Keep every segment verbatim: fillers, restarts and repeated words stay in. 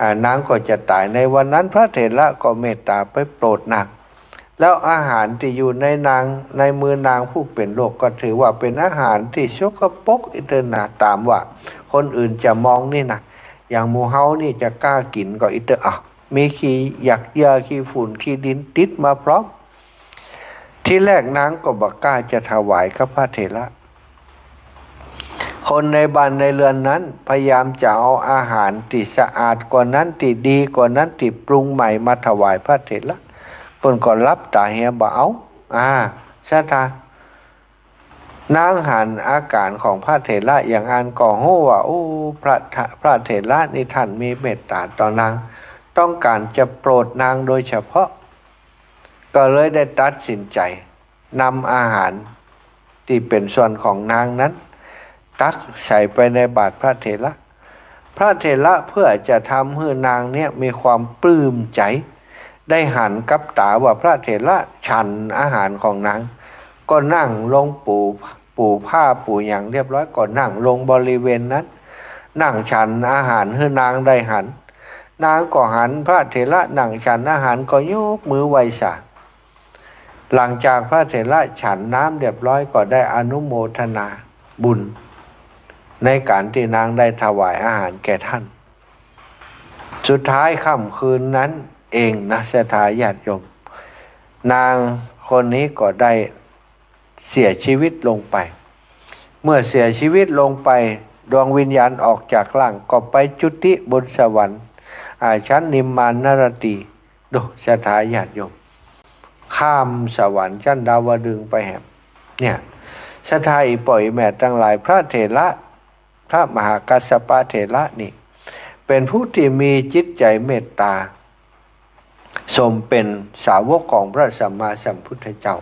อ่า นางก็จะต๋าย ในวันนั้นพระเถระก็เมตต๋าไปโปรดนาง แล้วอาหารตี้อยู่ในนาง ในมือนางผู้เป๋นโรคก็ถือว่าเป๋นอาหารตี้สกปรกอี้เต๊อะนา ต๋ามว่าคนอื่นจะมองนี่นะ อย่างหมู่เฮานี่จะก้ากิ๋นก่ออี้เต๊อะ อ่ะ มีขี้หยักเยื่อ ขี้ฝุ่น ขี้ดินติดมาพร้อม ทีแรกนางก็บ่ก้าจะถวายกับพระเถระ คนในบ้านในเรือนนั้นพยายามจะเอาอาหารตี้สะอาดกว่านั้น ตี้ดีกว่านั้น ตี้ปรุงใหม่มาถวายพระเถระ เปิ้นก็หลับต๋าเหียบ่เอา อ่า ศรัทธา นางหันอาก๋านของพระเถระอย่างอั้นก็ฮู้ว่า โอ้ พระทะ- พระเถระนี่ท่านมีเมตต๋าต่อนาง ต้องก๋านจะโปรดนางโดยเฉพาะ ก็เลยได้ตัดสินใจ๋นำอาหารตี้เป๋นส่วนของนางนั้น ตักใส่ไปในบาตรพระเถระ พระเถระเพื่อจะทำหื้อนางเนี่ยมีความปลื้มใจ๋ ได้หันกับต๋าว่าพระเถระฉันอาหารของนาง ก็นั่งลงปู ปูผ้าปูหยังเรียบร้อย ก็นั่งลงบริเวณนั้น นั่งฉันอาหารหื้อนางได้หัน นางก็หันพระเถระนั่งฉันอาหารก็ยกมือไหว้สา หลังจากพระเถระฉันน้ำเรียบร้อยก็ได้อนุโมทนาบุญ ในก๋านตี้นางได้ถวายอาหารแก่ท่าน สุดท้ายค่ำคืนนั้นเองนะ ศรัทธาญาติโยม นางคนนี้ก็ได้เสียชีวิตลงไป เมื่อเสียชีวิตลงไป ดวงวิญญาณออกจากร่างก็ไปจุติบนสวรรค์ อ่า ชั้นนิมมานรตี ดู ศรัทธาญาติโยม ข้ามสวรรค์ชั้นดาวดึงส์ไปแหม เนี่ย ศรัทธาอี่ป้ออี่แม่ตังหลาย พระเถระ พระมหากัสสปะเถระนี่ เป๋นผู้ตี้มีจิตใจ๋เมตต๋า สมเป๋นสาวกของพระสัมมาสัมพุทธเจ้า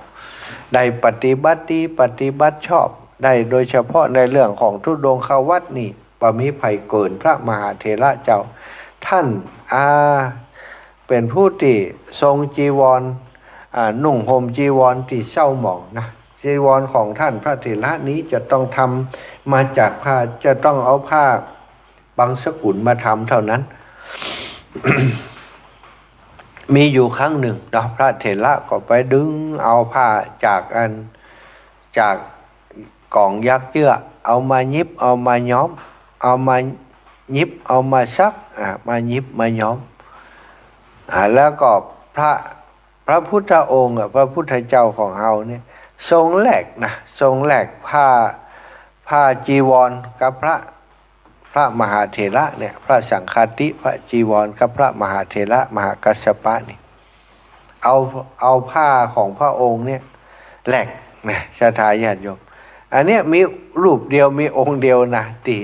ได้ปฏิบัติดี ปฏิบัติชอบ ได้โดยเฉพาะในเรื่องของธุดงควัตรนี่ บ่มีใผเกินพระมหาเถระเจ้า ท่าน อ่า เป๋นผู้ตี้ทรงจีวร อ่า นุ่งห่มจีวรตี้เศร้าหมองนะ จีวรของท่านพระเถระนี้จะต้องทำมาจากผ้า จะต้องเอาผ้าบางสกุลมาทำเท่านั้น มีอยู่ครั้งหนึ่งเนาะ พระเถระก็ไปดึงเอาผ้าจากอัน จากก๋องหยักเยื่อ เอามาหยิบ เอามาย้อม เอามาหยิบ เอามาซัก อ่า มาหยิบ มาย้อม อ่า แล้วก็พระ พระพุทธองค์อะ พระพุทธเจ้าของเฮาเนี่ย ทรงแลกนะ ทรงแลกผ้า ผ้าจีวรกับพระ พระมหาเถระเนี่ย พระสังฆาติ พระจีวรกับพระมหาเถระ มหากัสสปะนี่ เอา เอาผ้าของพระองค์เนี่ยแลกนะ ศรัทธาญาติโยม อันเนี้ยมีรูปเดียว มีองค์เดียวนะ ตี้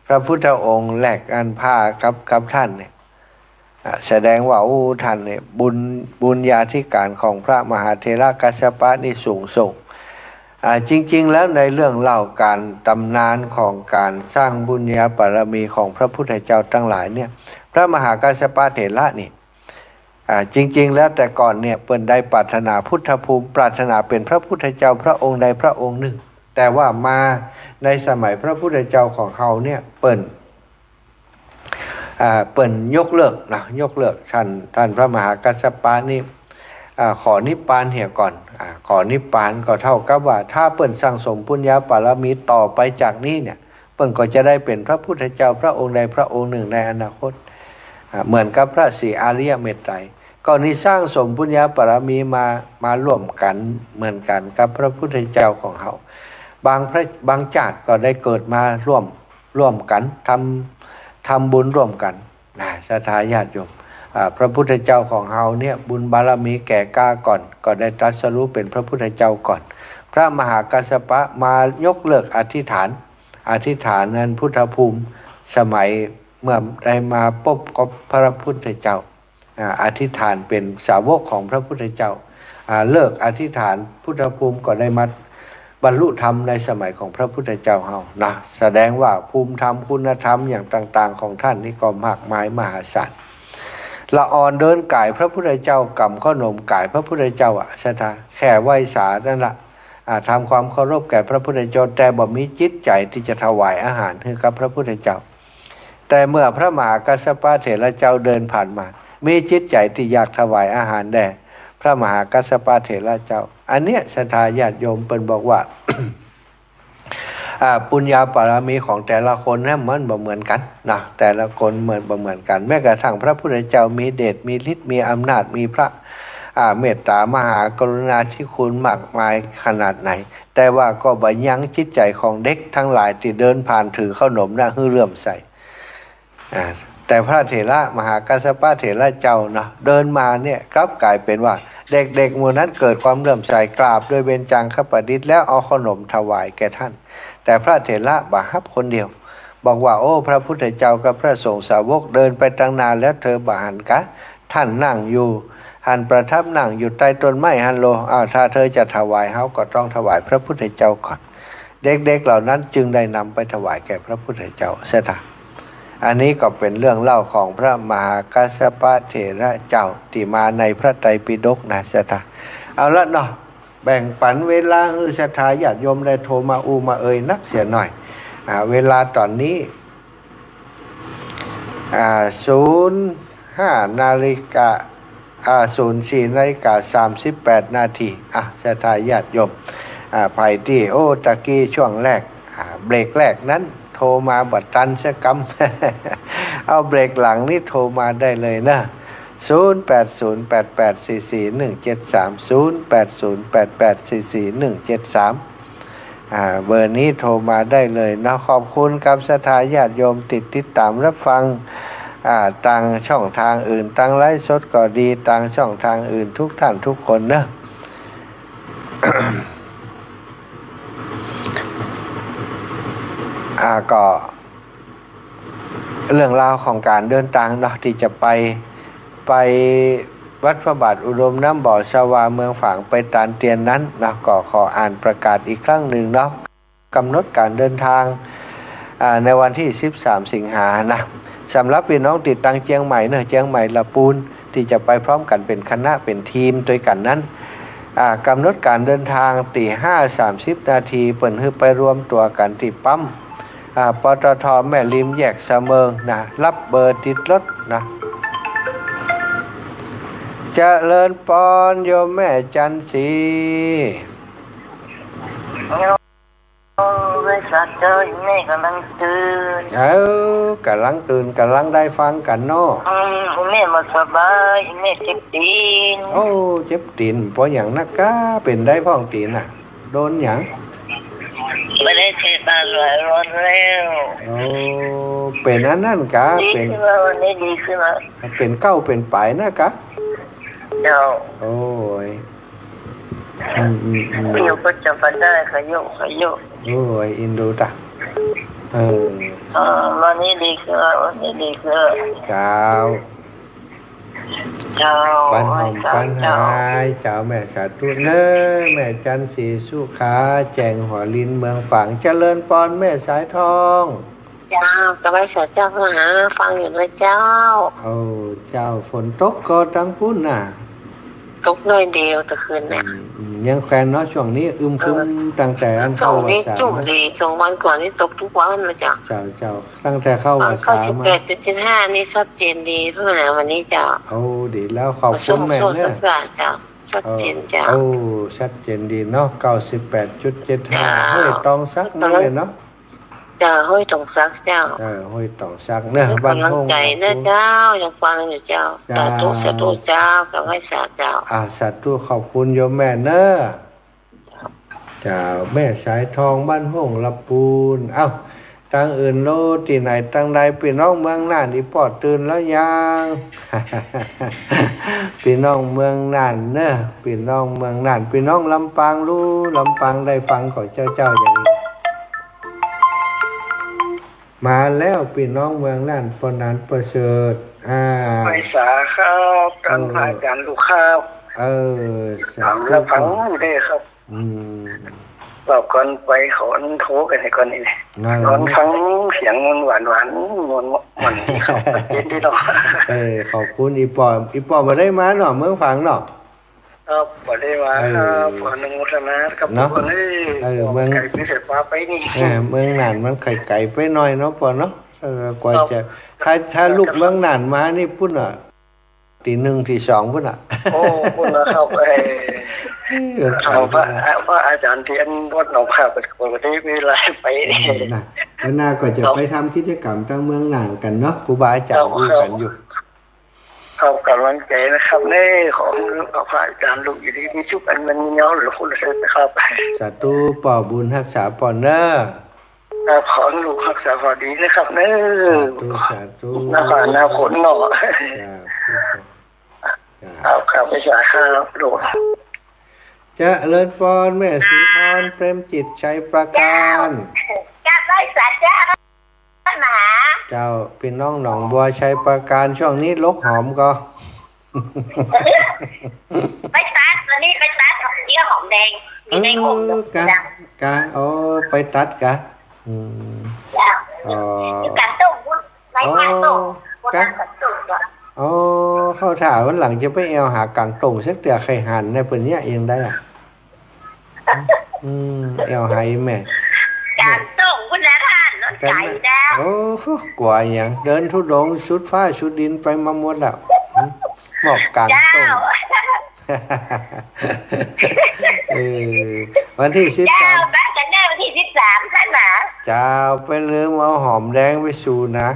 พระพุทธองค์แลกอันผ้ากับ กับท่านเนี่ย อ่ะ แสดงว่า โอ้ ท่านเนี่ย บุญ บุญญาธิการของพระมหาเถระกัสสปะนี่สูงส่ง อ่า จริงๆ แล้วในเรื่องเล่าก๋านตำนานของก๋านสร้างบุญญาบารมีของพระพุทธเจ้าตังหลายเนี่ย พระมหากัสสปะเถระนี่ อ่า จริงๆ แล้วแต่ก่อนเนี่ย เปิ้นได้ปรารถนาพุทธภูมิ ปรารถนาเป๋นพระพุทธเจ้าพระองค์ใดพระองค์หนึ่ง แต่ว่ามาในสมัยพระพุทธเจ้าของเฮาเนี่ย เปิ้น อ่า เปิ้นยกเลิกนะ ยกเลิก ท่าน ท่านพระมหากัสสปะนี่ อ่า ขอนิพพานเหียก่อน อ่า ขอนิพพานก็เท่ากับว่า ถ้าเปิ้นสั่งสมบุญญาบารมีต่อไปจากนี้เนี่ย เปิ้นก็จะได้เป๋นพระพุทธเจ้าพระองค์ใดพระองค์หนึ่งในอนาคต อ่า เหมือนกับพระศรีอาริยเมตไตรย ก็นี่สร้างสมบุญญาบารมีมา มาร่วมกั๋นเหมือนกั๋นกับพระพุทธเจ้าของเฮา บางพระ บางจาติก็ได้เกิดมาร่วม ร่วมกั๋น ทำ ทำบุญร่วมกั๋นนะ ศรัทธาญาติโยม อ่า พระพุทธเจ้าของเฮาเนี่ย บุญบารมีแก่กล้าก่อน ก็ได้ตรัสรู้เป๋นพระพุทธเจ้าก่อน พระมหากัสสปะมายกเลิกอธิษฐาน อธิษฐานนั้นพุทธภูมิ สมัยเมื่อได้มาพบกับพระพุทธเจ้า อ่า อธิษฐานเป๋นสาวกของพระพุทธเจ้า อ่า เลิกอธิษฐานพุทธภูมิก็ได้มาบรรลุธรรมในสมัยของพระพุทธเจ้าเฮานะ แสดงว่าภูมิธรรมคุณธรรมอย่างต่างๆ ของท่านนี่ก็มากมายมหาศาล ละอ่อนเดินก๋ายพระพุทธเจ้า กำข้าวหนมก๋ายพระพุทธเจ้าอะ ศรัทธา แค่ไหว้สานั่นละ อ่า ทำความเคารพแก่พระพุทธเจ้า แต่บ่มีจิตใจ๋ตี้จะถวายอาหารหื้อกับพระพุทธเจ้า แ แต่เมื่อพระมหากัสสปะเถระเจ้าเดินผ่านมา มีจิตใจ๋ตี้อยากถวายอาหารแด่พระมหากัสสปะเถระเจ้า อันเนี้ยศรัทธาญาติโยมเปิ้นบอกว่า อ่า ปุญญาบารมีของแต่ละคนนั้นมันบ่เหมือนกั๋นนะ แต่ละคนมันบ่เหมือนกั๋น แม้กระทั่งพระพุทธเจ้ามีเดช มีฤทธิ์ มีอำนาจ มีพระ อ่า เมตตามหากรุณาธิคุณมากมายขนาดไหน แต่ว่าก็บ่ยั้งจิตใจ๋ของเด็กตังหลายตี้เดินผ่านถือเข้าหนมนะหื้อเลื่อมใส อ่า แต่พระเถระมหากัสสปะเถระเจ้าเนาะ เดินมาเนี่ยกลับกลายเป๋นว่าเด็กๆ หมู่นั้นเกิดความเลื่อมใส กราบด้วยเบญจางคประดิษฐ์แล้วเอาเข้าหนมถวายแก่ท่าน แต่พระเถระบ่ฮับคนเดียว บอกว่า โอ้ พระพุทธเจ้ากับพระสงฆ์สาวกเดินไปตั้งนานแล้ว เธอบ่หันกา ท่านนั่งอยู่ หั้นประทับนั่งอยู่ใต้ต้นไม้หั้นโล อ้าว ถ้าเธอจะถวาย เฮาก็ต้องถวายพระพุทธเจ้าก่อน เด็กๆ เหล่านั้นจึงได้นำไปถวายแก่พระพุทธเจ้า ศรัทธา อันนี้ก็เป๋นเรื่องเล่าของพระมหากัสสปะเถระเจ้าตี้มาในพระไตรปิฎกนะ ศรัทธา เอาละเนาะ แบ่งปันเวลาหื้อศรัทธาญาติโยมได้โทรมาอู้มาเอ่ยนักเสียหน่อย อ่า เวลาต๋อนนี้ อ่า ศูนย์ห้านาฬิกา อ่า ศูนย์สี่นาฬิกาสามสิบแปดนาที อ่ะ ศรัทธาญาติโยม อ่า ใผตี้ โอ้ ตะกี้ช่วงแรก อ่า เบรกแรกนั้นโทรมาบ่ตันสักกำ เอาเบรกหลังนี้โทรมาได้เลยนะ ศูนย์แปดศูนย์แปดแปดสี่สี่หนึ่งเจ็ดสาม ศูนย์แปดศูนย์แปดแปดสี่สี่หนึ่งเจ็ดสาม อ่า เบอร์นี้โทรมาได้เลยเนาะ ขอบคุณกับศรัทธาญาติโยมตี้ติดตามรับฟัง อ่า ตางช่องตางอื่น ตางไลฟ์สดก็ดี ตางช่องตางอื่นทุกท่านทุกคนเนาะ อ่า ก็ เรื่องราวของก๋านเดินตางเนาะ ตี้จะไป ไปวัดพระบาทอุดมน้ำบ่อสวาเมืองฝางไปตานเตียนนั้นเนาะ ก็ขออ่านประกาศอีกครั้งนึ่งเนาะ ก๋ำหนดก๋านเดินตาง อ่า ในวันตี้สิบสามสิงหานะ สำหรับปี้น้องตี้ตางเจียงใหม่เนาะ เจียงใหม่ละปูน ตี้จะไปพร้อมกั๋นเป๋นคณะเป๋นทีมตวยกั๋นนั้น อ่า ก๋ำหนดก๋านเดินตางตี้ห้าสามสิบนาที เปิ้นหื้อไปรวมตั๋วกั๋นตี้ปั๊ม อ่า ปตท.แม่ริมแยกสะเมิงนะ ฮับเบอร์ติดรถนะ เจริญปอนโยมแม่จันทร์ศรี โอ้ ไหว้สาเจ้า อีแม่ก่ำลังตื่น เออ ก่ำลังตื่น ก่ำลังได้ฟังกั๋นเนาะ อืม อีแม่บ่สบาย อีแม่เจ็บตี๋น โอ้ เจ็บตี๋น เพราะหยังนักกา เป๋นใดพ่องตี๋นน่ะ โดนหยัง บ่ได้ใส่บาตรหลายวันแล้ว โอ้ เป๋นอันนั้นกา ดี เป๋น ขึ้นแล้ว วันนี้ดีขึ้นแล้ว เป๋นเก๊าเป๋นป๋ายนักกา เจ้า โอ้ย อืม อืม อืม เดี๋ยวก็จะมาได้ขยุขยุ โอ้ย อินดูตะ เออ เออ วันนี้ดีขึ้นแล้ว วันนี้ดีขึ้นแล้ว เจ้า เจ้า ปันหอมปันหาย เจ้า แม่สาธุเน้อ แม่จันทร์ศรีสุขา แจ้งหัวลินเมืองฝาง เจริญปอนแม่สายทอง เจ้า กราบไหว้สาเจ้า มาหาฟังอยู่เลยเจ้า โอ้ เจ้า ฝนตกก่อตางปู้นน่ะ ตกหน้อยเดียวตะคืนเนี่ย อืม อืม ยังแควนเนาะ ช่วงนี้อึมครึม เออ ตั้งแต่อันเข้าวัสสา สองนี่จุ่มดี สองวันก่อนนี่ตกทุกวันเลยเจ้า เจ้า เจ้า ตั้งแต่เข้าวัสสามา เก้าสิบแปดจุดเจ็ดห้านี่ชัดเจนดี เพิ่งมาวันนี้เจ้า โอ้ ดีแล้ว ขอบคุณแม่เน้อ เจ้า ชัดเจนเจ้า โอ้ ชัดเจนดีเนาะ เก้าสิบแปดจุดเจ็ดห้า เจ้า ห้วยตองสักนั่นเลยเนาะ เจ้า ห้วยตองสักเจ้า เออ ห้วยตองสักเน้อ บ้านโฮ่ง กำลังใจเน้อเจ้า ยังฟังอยู่เจ้า เจ้า สาธุ สาธุเจ้า กราบไหว้สาเจ้า อ่า สาธุ ขอบคุณโยมแม่เน้อ เจ้า แม่สายทอง บ้านโฮ่ง ละปูน เอ้า ตางอื่นโล ตี้ไหนตางใด ปี้น้องเมืองน่าน อี่ป้อตื่นแล้วยัง ปี้น้องเมืองน่านเน้อ ปี้น้องเมืองน่าน ปี้น้องลำปางลู ลำปางได้ฟังก่อเจ้า เจ้าอย่างนี้ มาแล้วปี้น้องเมืองน่าน ป้อหนานประเสริฐ อ่า ไหว้สาครับ ท่าน เออ พระอาจารย์ลูกครับ เออ สาธุ ตามรับฟังอยู่เด้อครับ อืม รอบก่อนไปขอโทรกั๋นให้ก่อนนี่ นั่น ตอนฟังเสียงม่วนหวานๆ ม่วนๆ ดีครับ เย็นดีเนาะ เออ ขอบคุณอี่ป้อ อี่ป้อบ่ได้มาเนาะ เมืองฝางเนาะ ครับ บ่ได้มาครับ เออ ขออนุโมทนาครับ เนาะ ทุกคนเอ้ย เออ เมือง ไก๋ไปไก๋ไปนี่ เออ เมืองน่านมันไก๋ๆ ไปหน่อยเนาะป้อเนาะ เออ กว่าจะ ถ้า ถ้าลุกเมืองน่านมานี่ปุ้นอะ ตีหนึ่งตีสองปุ้นอะ โอ้ ปุ้นนะครับ เอ้ย เออ เอาพระ พระอาจารย์เทียนวัดหนองผาเปิด เปิดประเทศมีหลายไปนี่ อืม นะ วันหน้าก็จะไปทำกิจกรรมตางเมืองน่านกั๋นเนาะ ครูบาอาจ๋ารย์ ครับ อู้กั๋นอยู่ ครับ กำลังใจนะครับ เน่ ขอหื้อพระอาจ๋ารย์ลุกอยู่ดีมีสุข อันยืนยาว หรือคุณเสด็จนะครับ สาธุ ป้อบุญฮักษาป้อเน่อ ครับ ขอหื้อลุกฮักษาป้อดีนะครับเน่อ สาธุ สาธุ หน้าฟ้าหน้าฝนเนาะ จ้า ครับ ครับ ไปสาครับ ลุก เจริญปอน แม่สีทอน เปรมจิต ชัยประการ เจ้า เจ้า ไหว้สาเจ้า มหา เจ้า ปี้น้องหนองบัว ชัยประการ ช่วงนี้ลกหอมก่อ ไปตัด วันนี้ไปตัดเยื่อหอมแดง อยู่ในโอ่ง เออ กะ กะ อ๋อ ไปตัดกะ อืม เจ้า อ๋อ อยู่ก๋างโต้ง ไว้ก๋างโต้ง อ๋อ ก๋างโต้ง อ๋อ เข้าถ่าวันหลังจะไปแอ่วหาก๋างโต้งสักเตื้อ ใค่หันในเปิ้นเยียะยังได้อะ อืม แอ่วหาแม่ ก๋างโต้งพุ้นนะต้าน รถไก๋นะ โอ้ กั๋วหยัง เดินธุดงค์สุดฟ้าสุดดินไปมาหมดแล้ว อืม หมอกก๋างโต้ง เจ้า เออ วันตี้สิบสาม เจ้า ไปกั๋นเน่อวันตี้สิบสาม ต้านหนา เจ้า ไปลืมเอาหอมแดงไปสู่นะ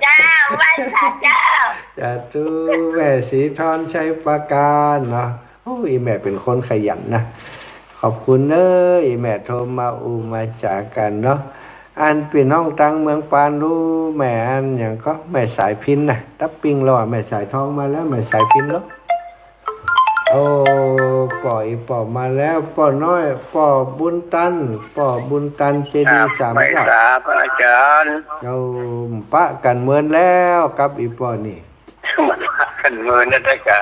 เจ้า ไหว้สาเจ้า สาธุ แม่สีทอน ชัยประการเนาะ โอ้ อี่แม่เป๋นคนขยันนะ ขอบคุณเน่อ อี่แม่โทรมาอู้มาจ๋ากั๋นเนาะ อันปี้น้องตางเมืองปาน ฮู้แม่อันหยังก่อ แม่สายพิณนะ ตั๊บปิ้งแล้วอะ แม่สายทองมาแล้ว แม่สายพิณเนาะ โอ้ ป้อ อี่ป้อมาแล้ว ป้อน้อย ป้อบุญตัน ป้อบุญตัน เจดีย์สามยอด ไหว้สาพระอาจ๋ารย์ เจ้า ปะกั๋นเมินแล้วกับอี่ป้อนี่ ปะกั๋นเมินนะเต๊อะ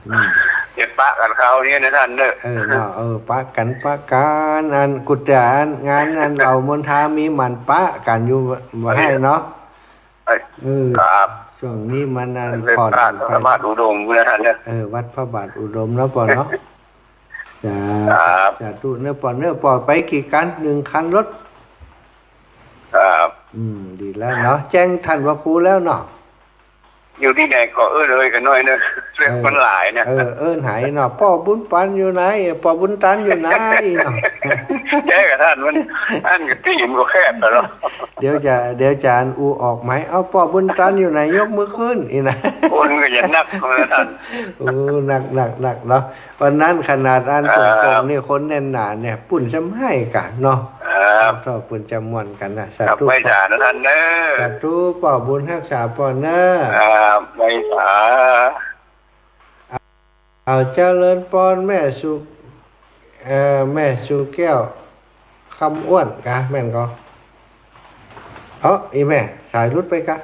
อืม จะปะกั๋นคราวนี้นะต้านเน่อ เออ เนาะ เออ ปะกั๋น ปะกั๋น อันกุฏิอันงานอันเหล่ามนทามีหมั่นปะกั๋นอยู่บ่หื้อเนาะ เอ้ย เออ ครับ ช่วงนี้มันอัน เป็น ผ่อน พระ ไป พระบาทอุดมนะต้านเน่อ เออ วัดพระบาทอุดมเนาะป้อเนาะ จ้า ครับ สาธุเน่อป้อเน่อ ป้อไปกี่คัน นึ่งคันรถ ครับ อืม ดีแล้วเนาะ แจ้งต้านพระครูแล้วเนาะ อยู่ตี้ไหนก็เอิ้นเอ่ยกั๋นหน้อยเน่อ เรื่องมันหลายนะ เออ เอิ้นหายเนาะ ป้อบุญปันอยู่ไหน ป้อบุญตันอยู่ไหนเนาะ แจ้งกับต้านมัน อันก็ตี้มันก็แคบแล้วเนาะ เดี๋ยวจะ เดี๋ยวจะอันอู้ออกไหม เอา ป้อบุญตันอยู่ไหน ยกมือขึ้น อี้นะ คนก็จะนักนะต้าน โอ้ นัก นัก นักเนาะ วันนั้นขนาดอัน ครับ โป่งๆ นี่คนแน่นหนาเนี่ย ปุ้นจำไห้กั๋นเนาะ ครับ ก็ปุ้นจำม่วนกั๋นนะ สาธุ ครับ ไหว้สานะต้านเน่อ สาธุ ป้อบุญฮักษาป้อเน่อ ครับ ไหว้สา เอาเจริญปอนแม่สุ เอ่อ แม่สุแก้ว คำอ้วนกะ แม่นก่อ เอ้อ อี่แม่ สายหลุดไปกะ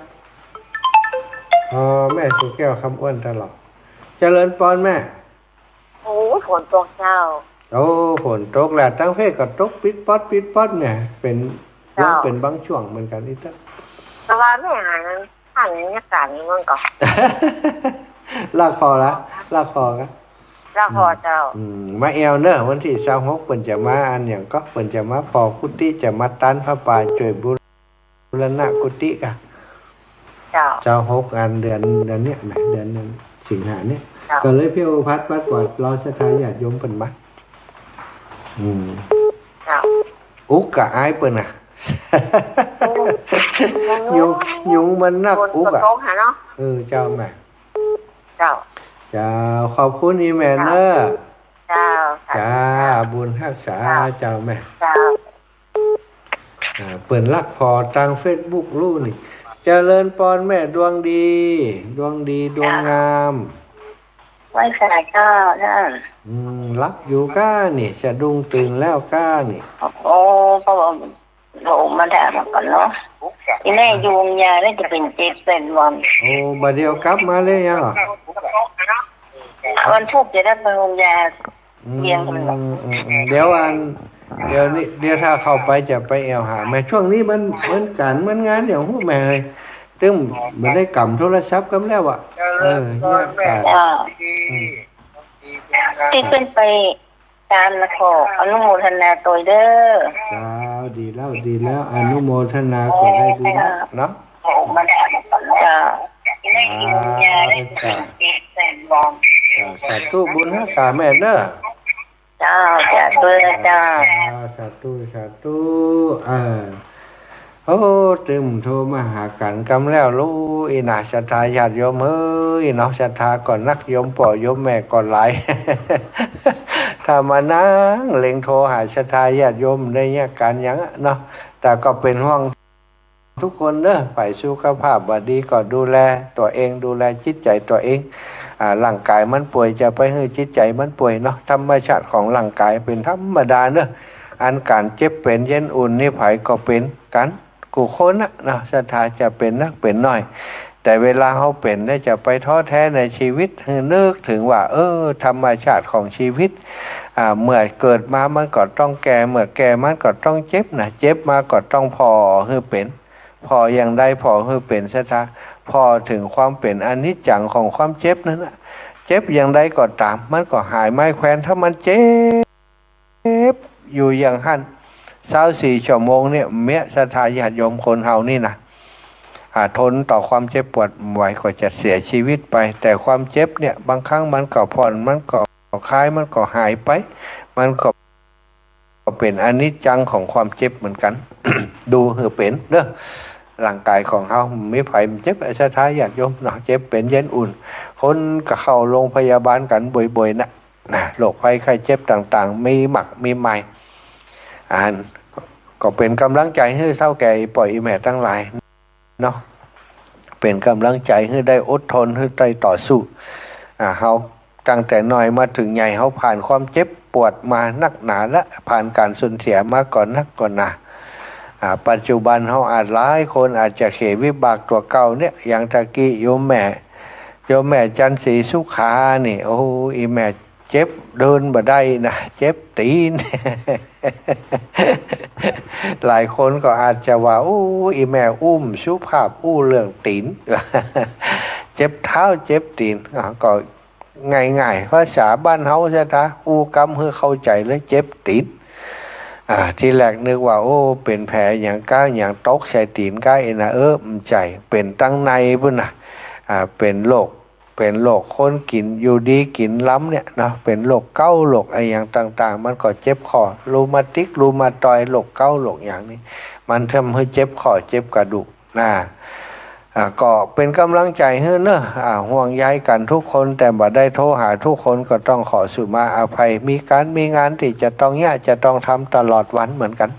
อ๋อ แม่สุแก้ว คำอ้วนตลอด เจริญปอนแม่ โอ้ ฝนตกเจ้า โอ้ ฝนตกแล้ว ตางเพศก็ตกปิดป๊อดปิดป๊อดเนี่ย เป๋น เจ้า ลงเป๋นบางช่วงเหมือนกั๋นนี่เต๊อะ แต่ว่าแม่หัน หันบรรยากาศนี่มันก็ ลากคอละ ลากคอกะ ลากคอเจ้า อืม มาแอ่วเน่อ วันตี้ซาวหก เปิ้นจะมาอันหยังก่อ เปิ้นจะมาผ่อกุฏิ จะมาตานผ้าป่า จ้วยบูรณะกุฏิกะ เจ้า ซาวหก อันเดือน เดือนเนี้ยแหม เดือนสิงหาเนี่ย เจ้า ก็เลยเพี้ยวพัดปัดกวาด เฮาศรัทธาญาติโยมเปิ้นมา อืม เจ้า อุกกะอายเปิ้นน่ะ โอ้ ยุง ยุงมันนักอุกอะ ฝนก็ตกหาเนาะ เออ เจ้าแม่ เจ้า เจ้า ขอบคุณอี่แม่เน่อ เจ้า เจ้า บุญฮักษา เจ้า เจ้าแม่ เจ้า อ่า เปิ้นลักผ่อตางเฟซบุ๊กฮู้นี่ เจริญปอนแม่ดวงดี ดวงดี ดวงงาม ไหว้สาเจ้าเน่อ อืม หลับอยู่ก้านี่ สะดุ้งตื่นแล้วก้านี่ โอ้ เพราะว่า โทรมาถามก่อนเนาะ อี่แม่อยู่โฮงยาได้จะเป๋นเจ็ดแปดวัน โอ้ บ่าเดี่ยวกลับมาเลยเหรอ วันพุธจะได้ไปโฮงยา อืม เวียง อืม อืม เดี๋ยวอัน เดี๋ยวนี้ เดี๋ยวถ้าเข้าไปจะไปแอ่วหาแม่ ช่วงนี้มัน มันก๋าน มันงานอย่างฮู้แม่เอ้ย ตึงบ่ได้กำโทรศัพท์กั๋นแล้วอะ เออ ยากตาย เจ้า อืม ตี้เปิ้นไป จารย์ แล้วก็อนุโมทนาตวยเด้อ เจ้า ดีแล้ว ดีแล้ว อนุโมทนาก็ได้บุญเนาะ เจ้า เจ้า เจ้า สาธุ บุญฮักษาแม่เด้อ เจ้า สาธุ เจ้า สาธุ สาธุ เออ โอ้ ตึมโทรมาหากั๋นกำแล้วลูก อี้นะ ศรัทธาญาติโยมเอ้ยเนาะ ศรัทธาก็นัก โยมป้อโยมแม่ก็หลาย ถ้ามานั่งเล็งโทรหาศรัทธาญาติโยมได้เยียะกั๋นหยังอะเนาะ แต่ก็เป๋นห่วงทุกคนเนาะ ฝ่ายสุขภาพบ่ดีก็ดูแลตั๋วเอง ดูแลจิตใจ๋ตั๋วเอง อ่า ร่างก๋ายมันป่วยจะไปหื้อจิตใจ๋มันป่วยเนาะ ธรรมชาติของร่างก๋ายเป๋นธรรมดาเนาะ อันก๋านเจ็บเป๋นเย็นอุ่นนี่ใผก็เป๋นกั๋นกู้คนน่ะเนาะ ศรัทธาจะเป๋นนักเป๋นน้อย แต่เวลาเฮาเป๋นเนี่ยจะไปท้อแท้ในชีวิต หื้อนึกเถิงว่า เออ ธรรมชาติของชีวิต อ่า เมื่อเกิดมามันก็ต้องแก่ เมื่อแก่มันก็ต้องเจ็บนะ เจ็บมาก็ต้องผ่อหื้อเป๋น ผ่ออย่างใดผ่อหื้อเป๋นศรัทธา ผ่อเถิงความเป๋นอนิจจังของความเจ็บนั้นน่ะ เจ็บอย่างใดก็ต๋าม มันก็หายไม้แควน ถ้ามันเจ็บ เจ็บอยู่อย่างหั้น ซาวสี่ชั่วโมงเนี่ย เมี้ยศรัทธาญาติโยมคนเฮานี่นะ อ่า ทนต่อความเจ็บปวดไหวก็จะเสียชีวิตไป แต่ความเจ็บเนี่ย บางครั้งมันก็ผ่อน มันก็คลาย มันก็หายไป มันก็ ก็เป๋นอนิจจังของความเจ็บเหมือนกั๋น ดูหื้อเป๋นเนาะ ร่างก๋ายของเฮา มีใผมันเจ็บ ศรัทธาญาติโยมเนาะ เจ็บเป๋นเย็นอุ่น คนก็เข้าโรงพยาบาลกั๋นบ่อยๆ นะ นะ โรคภัยไข้เจ็บต่างๆ มีมากมีมาย อัน ก็เป๋นก๋ำลังใจ๋หื้อเฒ่าแก่ อี่ป้ออี่แม่ตังหลายเนาะ เป๋นก๋ำลังใจ๋หื้อได้อดทน หื้อได้ต่อสู้ อ่า เฮาตั้งแต่น้อยมาเถิงใหญ่ เฮาผ่านความเจ็บปวดมานักหนาละ ผ่านก๋านสูญเสียมาก็นักก็หนา อ่า ปัจจุบันเฮาอาจ หลายคนอาจจะเขวิบากตั๋วเก่าเนี่ย อย่างตะกี้โยมแม่ โยมแม่จันทร์ศรีสุขานี่ โอ้ อี่แม่เจ็บเดินบ่ได้นะ เจ็บตี๋น หลายคนก็อาจจะว่า โอ้ อี่แม่อู้บ่สุภาพ อู้เรื่องตี๋น เจ็บเท้าเจ็บตี๋น อ่ะ ก็ง่ายๆ ภาษาบ้านเฮาซะตะ อู้กำหื้อเข้าใจ๋เลย เจ็บตี๋น อ่า ทีแรกนึกว่า โอ้ เป๋นแผลหยังก๊ะ หยังตกใส่ตี๋นก๊ะ เอนะ เออ บ่ใจ้ เป๋นตังในปู้นนะ อ่า เป๋นโรค เป๋นโรคคนกิ๋น อยู่ดีกิ๋นลำเนี่ยเนาะ เป๋นโรคเก๊าต์ โรคอะหยังต่างๆ มันก็เจ็บข้อ รูมาติก รูมาตอยด์ โรคเก๊าต์ โรคหยังนี่ มันทำหื้อเจ็บข้อ เจ็บกระดูกนะ อ่า ก็เป๋นก๋ำลังใจ๋หื้อเนาะ อ่า ห่วงใยกั๋นทุกคน แต่บ่ได้โทรหาทุกคน ก็ต้องขอสุมาอภัย มีก๋านมีงานตี้จะต้องเยียะ จะต้องทำตลอดวันเหมือนกั๋น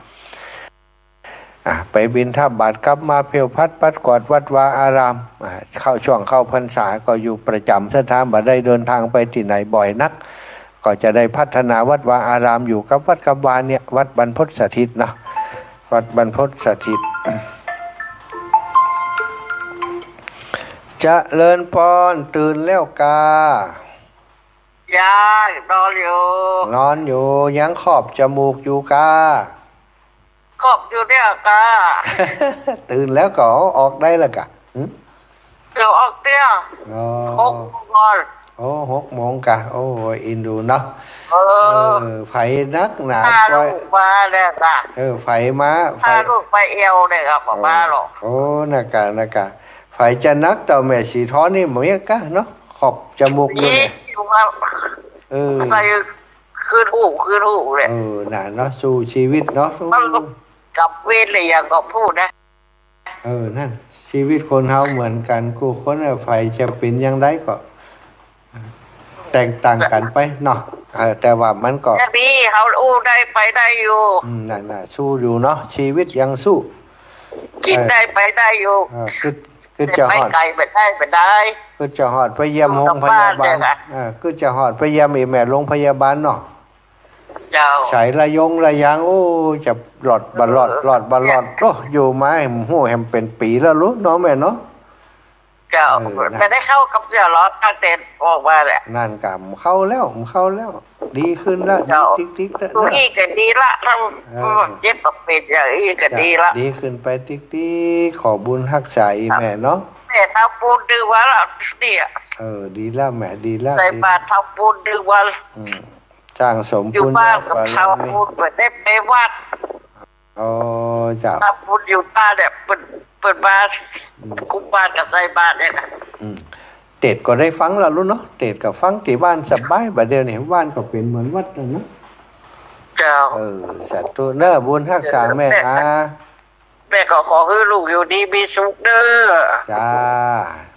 อ่ะ ไปบิณฑบาตกลับมา เผียวพัดปัดกวาดวัดวาอาราม อ่ะ เข้าช่วงเข้าพรรษาก็อยู่ประจ๋ำ ศรัทธาบ่ได้เดินทางไปตี้ไหนบ่อยนัก ก็จะได้พัฒนาวัดวาอาราม อยู่กับวัดกับวาเนี่ย วัดบรรพตสถิตเนาะ วัดบรรพตสถิต เจริญปอน ตื่นแล้วกา ยังนอนอยู่ นอนอยู่ ยังขอบจมูกอยู่กา ขอบอยู่เนี่ยกา ตื่นแล้วก็เอาออกได้แล้วกา หึ เดี๋ยวออกเตี้ย อ๋อ หกโมงก่อน โอ้ หกโมงกา โอ้ย อินดูเนาะ เออ เออ ใผนักหนา พาลูกมาเนี่ยกา เออ ใผมา ใผ พาลูกไปเอวเนี่ยครับ เออ บ่มาหรอก โอ้ นะกา นะกา ใผจะนักเต้าแม่สีทองนี่บ่มีกาเนาะ ขอบจมูกอยู่เนี่ย มีอยู่ครับ เออ ใส่ ขึ้นฮูก ขึ้นฮูกเลย เออ น่ะเนาะ สู้ชีวิตเนาะ สู้ มันก็กับเวรเลย อย่างก็พูดนะ เออ นั่น ชีวิตคนเฮาเหมือนกั๋นกู้คนน่ะ ใผจะเป๋นอย่างใดก็ แตกต่างกั๋นไปเนาะ เออ แต่ว่ามันก็ อย่างนี้เฮาอู้ได้ไปได้อยู่ อืม นั่นน่ะ สู้อยู่เนาะ ชีวิตยังสู้ กิ๋นได้ไปได้อยู่ เออ กึ๊ด กึ๊ดจะฮอด ไปไก๋ไปได้ไปได้ กึ๊ดจะฮอดไปเยี่ยมโฮงพยาบาล อยู่กับบ้านเนี่ยนะ เออ กึ๊ดจะฮอดไปเยี่ยมอี่แม่โฮงพยาบาลเนาะ เจ้า ใส่ระยงระยาง โอ้ จะรอดบ่รอด เออ รอดบ่รอด โอ้ อยู่มาบ่ฮู้แหมเป๋นปี๋แล้วลูกเนาะแม่เนาะ เจ้า เออ นะ แต่ได้เข้ากับเสี่ยหลอดตั้งแต่ออกมาแหละ นั่นกา เข้าแล้ว เข้าแล้ว ดีขึ้นละ เจ้า ดีติ๊กๆ แล้ว ดูอี้ก็ดีละ ทั้ง เออ เจ็บก็เป๋นอย่างอี้ก็ดีละ ดีขึ้นไปติ๊กๆ ขอบุญฮักษาอี่แม่เนาะ แม่ทำบุญดึงวันละเนี่ย เออ ดีละแม่ ดีละ ใส่บาตรทำบุญดึงวัน อืม สร้างสม อยู่ บุญ บ้าน บารมี กับเขา ปูนเปิดได้ไปวัด อ๋อ เจ้า ทำบุญอยู่บ้านเนี่ย เปิด เปิดมา อืม กุมภาก็ใส่บาตรเนี่ยนะ อืม เตสน์ก็ได้ฟังแล้วลูกเนาะ เตสน์ก็ฟังตี้บ้านสบาย บัดเดี๋ยวนี้บ้านก็เป๋นเหมือนวัดแล้วเนาะ เจ้า เออ สาธุเน้อ บุญฮักษาแม่ แม่ นะ แม่ก็ขอหื้อลูกอยู่ดีมีสุขเน้อ จ้า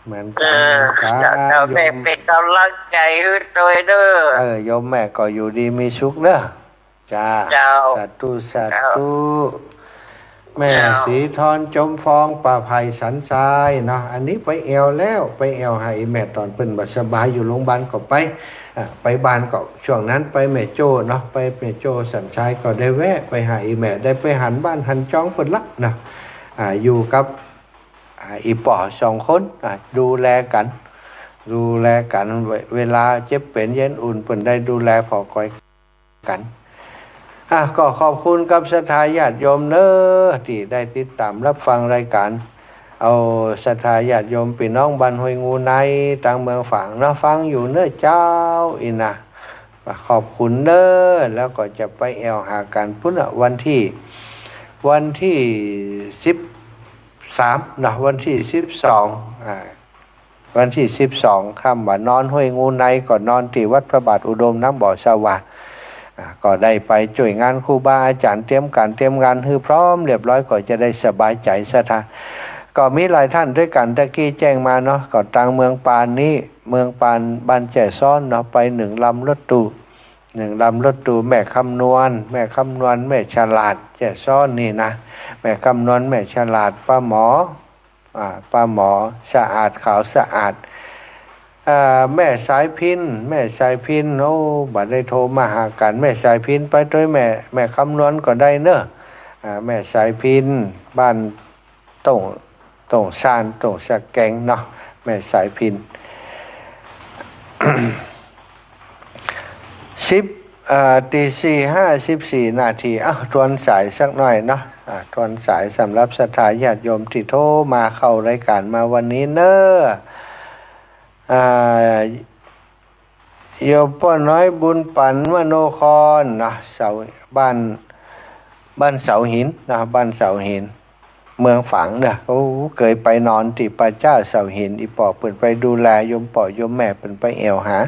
เหมือนกั๋น เออ เหมือนกั๋น เจ้า เจ้า โยม แม่เป๋นก๋ำลังใจ๋หื้อตวยเน้อ เออ โยมแม่ก็อยู่ดีมีสุขเน้อ จ้า เจ้า สาธุ สาธุ เจ้า แม่ เจ้า ศรีทร จมฟอง ป่าไผ่สันทรายเนาะ อันนี้ไปแอ่วแล้ว ไปแอ่วหาอี่แม่ต๋อนเปิ้นบ่สบายอยู่โรงพยาบาลก็ไป อ่ะ ไปบ้านก็ช่วงนั้นไปแม่โจ้เนาะ ไปแม่โจ้สันทรายก็ได้แวะไปหาอี่แม่ ได้ไปหันบ้านหันจองเปิ้นละเนาะ อ่า อยู่กับ อ่า อี่ป้อสองคน อ่า ดูแลกั๋น ดูแลกั๋น เว- เวลาเจ็บเป๋นเย็นอุ่นเปิ้นได้ดูแลผ่อกอย กั๋น อ่ะ ก็ขอบคุณกับศรัทธาญาติโยมเน้อ ตี้ได้ติดต๋ามฮับฟังรายก๋าน เอาศรัทธาญาติโยมปี้น้องบ้านห้วยงูใน ตางเมืองฝางเนาะ ฟังอยู่เน้อเจ้า อี้นะ ขอบคุณเน้อ แล้วก็จะไปแอ่วหากั๋นปู๊นน่ะ วันตี้ วันตี้สิบสามเนาะ วันตี้สิบสอง อ่า วันตี้สิบสอง ค่ำว่านอนห้วยงูใน ก็นอนตี้วัดพระบาทอุดมน้ำบ่อสว่าง อ่า ก็ได้ไปจ้วยงานครูบาอาจ๋ารย์ เตรียมก๋านเตรียมงานหื้อพร้อมเรียบร้อย ก็จะได้สบายใจ๋ศรัทธา ก็มีหลายต้านด้วยกั๋น ตะกี้แจ้งมาเนาะ ก็ตางเมืองปานนี้ เมืองปานบ้านแจ้ซ้อนเนาะ ไปนึ่งลำรถตู้ นึ่งลำรถตู้ แม่คำนวณ แม่คำนวณ แม่ฉลาด แจ้ซ้อนนี่นะ แม่คำนวณ แม่ฉลาด ป้าหมอ อ่า ป้าหมอสะอาด ขาวสะอาด อ่า แม่สายพิณ แม่สายพิณ โอ้ บ่ได้โทรมาหากั๋น แม่สายพิณ ไปตวยแม่ แม่คำนวณก็ได้เน้อ อ่า แม่สายพิณ บ้านโต่ง โต่งซาน โต่งสะแกงเนาะ แม่สายพิณ สิบ เอ่อ ตีสี่ห้าสิบสี่นาที อ้าว ทวนสายสักหน่อยเนาะ อ่า ทวนสายสำหรับศรัทธาญาติโยมตี้โทรมาเข้ารายก๋านมาวันนี้เน้อ อ่า โยมป้อน้อยบุญปั๋นมโนครเนาะ เสา บ้าน บ้านเสาหินเนาะ บ้านเสาหิน เมืองฝางเน้อ โอ้ เกยไปนอนตี้ป่าจ๊าเสาหิน อี่ป้อเปิ้นไปดูแล โยมป้อโยมแม่เปิ้นไปแอ่วหา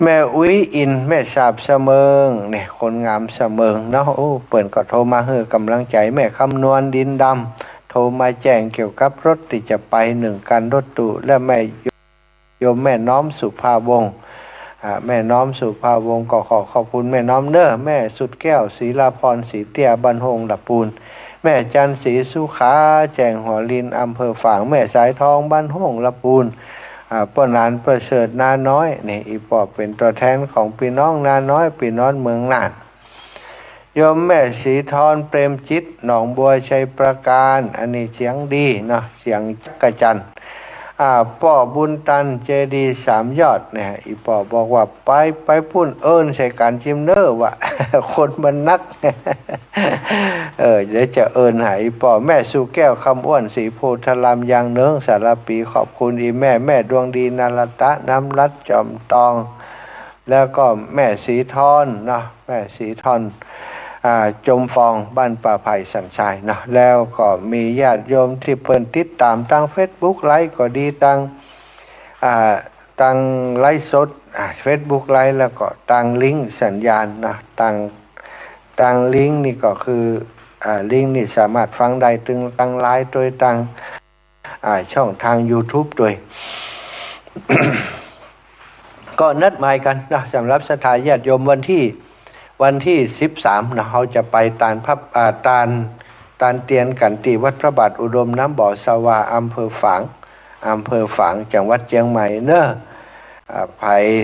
แม่อุ๊ยอิน แม่สาบสะเมิง เนี่ย คนงามสะเมิงเนาะ โอ้ เปิ้นก็โทรมาหื้อก๋ำลังใจ๋ แม่คำนวณดินดำ โทรมาแจ้งเกี่ยวกับรถตี้จะไปนึ่งคันรถตู้ และแม่ โยมแม่น้อมสุภาวงศ์ อ่า แม่น้อมสุภาวงศ์ ก็ขอขอบคุณแม่น้อมเน้อ แม่สุดแก้ว ศรีลาพร ศรีเตี้ย บ้านห้งละปูน แม่จันทร์ศรีสุขา แจ้งหัวลิน อำเภอฝาง แม่สายทอง บ้านห้งละปูน อ่า ป้อหนานประเสริฐ นาน้อย นี่ อี่ป้อเป๋นตั๋วแทนของปี้น้องนาน้อย ปี้น้องเมืองน่าน โยมแม่ศรีทร เปรมจิต หนองบัว ชัยปราการ อันนี้เสียงดีเนาะ เสียงจักจั่น อ่า ป้อบุญตัน เจดีย์สามยอดเนี่ย อี่ป้อบอกว่าไป ไปปู๊น เอิ้นใส่กั๋นจิมเน้อ ว่า คนมันนัก เออ เดี๋ยวจะเอิ้นหาอี่ป้อ แม่สุแก้ว คำอ้วน ศรีโพธาราม ยางเนิ้ง สารภี ขอบคุณอี่แม่ แม่ดวงดี นรตะ น้ำรัตน์ จอมตอง แล้วก็แม่ศรีทรเนาะ แม่ศรีทร อ่า จมฟอง บ้านป่าไผ่สันทรายเนาะ แล้วก็มีญาติโยมตี้เปิ้นติดต๋ามตางเฟซบุ๊กไลฟ์ก็ดี ตาง อ่า ตางไลฟ์สด อ่า เฟซบุ๊กไลฟ์ แล้วก็ตางลิงก์สัญญาณเนาะ ตาง ตางลิงก์นี่ก็คือ อ่า ลิงก์นี่สามารถฟังได้ตึงตางไลน์ตวย ตาง อ่า ช่องตางยูทูบตวย ก็นัดหมายกั๋นนะ สำหรับศรัทธาญาติโยมวันตี้ วันตี้สิบสามนะ เฮาจะไปตานพับ อ่า ตาน ตานเตียนกั๋นตี้วัดพระบาทอุดมน้ำบ่อสว่าง อำเภอฝาง อำเภอฝาง จังหวัดเจียงใหม่เน้อ อ่า ใผ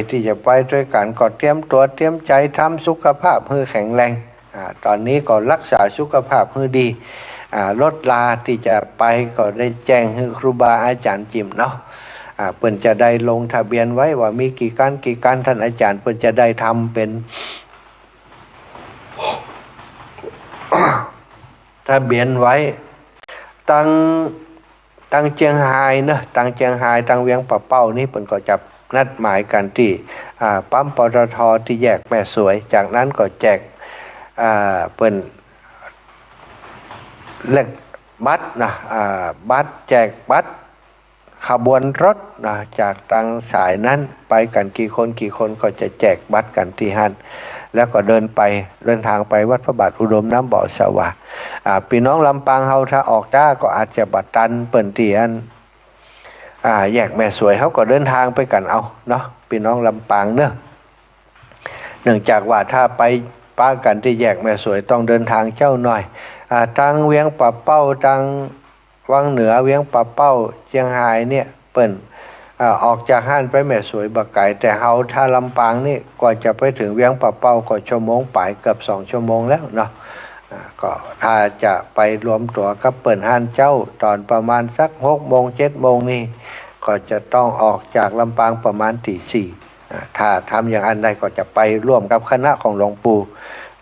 ตี้จะไปตวยกั๋นก็เตรียมตั๋วเตรียมใจ๋ ทำสุขภาพหื้อแข็งแรง อ่า ต๋อนนี้ก็ฮักษาสุขภาพหื้อดี อ่า รถลาตี้จะไปก็ได้แจ้งหื้อครูบาอาจ๋ารย์จิมเนาะ อ่า เปิ้นจะได้ลงทะเบียนไว้ว่ามีกี่คันกี่คัน ต้านอาจ๋ารย์เปิ้นจะได้ทำเป๋น ทะเบียนไว้ ตาง ตังเจียงฮายเนาะ ตังเจียงฮาย ตังเวียงป่าเป้านี่เปิ้นก็จะนัดหมายกั๋นตี้ อ่า ปั๊ม ปตท ตี้แยกแม่สวย จากนั้นก็แจก อ่า เปิ้นแลกบัตรนะ อ่า บัตร แจกบัตร ขบวนรถนะ จากตังสายนั้นไปกั๋นกี่คนกี่คนก็จะแจกบัตรกั๋นตี้หั้น แล้วก็เดินไป เดินทางไปวัดพระบาทอุดมน้ำบ่อสว่าง อ่า ปี้น้องลำปางเฮาถ้าออกจ๊าก็อาจจะบ่ตันเปิ้นตี้อัน อ่า แยกแม่สวย เฮาก็เดินทางไปกั๋นเอาเนาะ ปี้น้องลำปางเนาะ เนื่องจากว่าถ้าไปปะกั๋นตี้แยกแม่สวยต้องเดินทางเจ้าหน่อย อ่า ตังเวียงป่าเป้า ตังวังเหนือ เวียงป่าเป้า เจียงฮายเนี่ย เปิ้น อ่า ออกจากหั้นไปแม่สวยบ่ไก๋ แต่เฮาถ้าลำปางนี่กว่าจะไปเถิงเวียงป่าเป้าก็ชั่วโมงป๋าย เกือบสองชั่วโมงแล้วเนาะ อ่า ก็ถ้าจะไปรวมตั๋วกับเปิ้นหั้นเจ้า ต๋อนประมาณสักหกโมงเจ็ดโมงนี่ ก็จะต้องออกจากลำปางประมาณตี๋สี่ อ่า ถ้าทำอย่างอั้นได้ก็จะไปร่วมกับคณะของหลวงปู่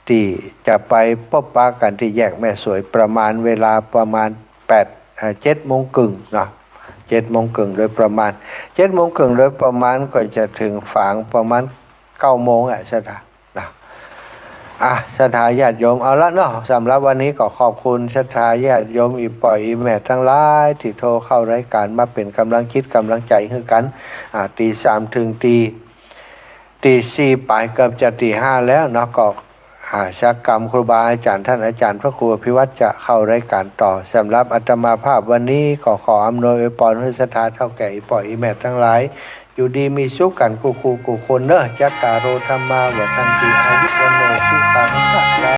ตี้จะไปปบปะกั๋นตี้แยกแม่สวย ประมาณเวลาประมาณแปด อ่า เจ็ดโมงเกิ่งเนาะ เจ็ดโมงเกิ่งโดยประมาณ เจ็ดโมงเกิ่งโดยประมาณก็จะเถิงฝางประมาณเก้าโมงอะ ศรัทธา นะ อ่ะ ศรัทธาญาติโยม เอาละเนาะ สำหรับวันนี้ก็ขอบคุณศรัทธาญาติโยมอี่ป้ออี่แม่ตังหลายตี้โทรเข้ารายก๋านมาเป๋นก๋ำลังจิตก๋ำลังใจ๋หื้อกั๋น อ่า ตี๋สามเถิงตี๋ ตี๋สี่ป๋ายเกือบจะตี๋ห้าแล้วเนาะ ก็ อ่า สักกำครูบาอาจ๋ารย์ ต้านอาจ๋ารย์พระครูอภิวัฒน์จะเข้ารายก๋านต่อ สำหรับอาตมาภาพวันนี้ก็ขออำนวยอวยปอนหื้อศรัทธาเฒ่าแก่อี่ป้ออี่แม่ตังหลาย อยู่ดีมีสุขกั๋นกู้คู่กู้คนเนาะ จัตตาโร ธัมมา วัฑฒันติ อายุ วัณโณ สุขัง พลัง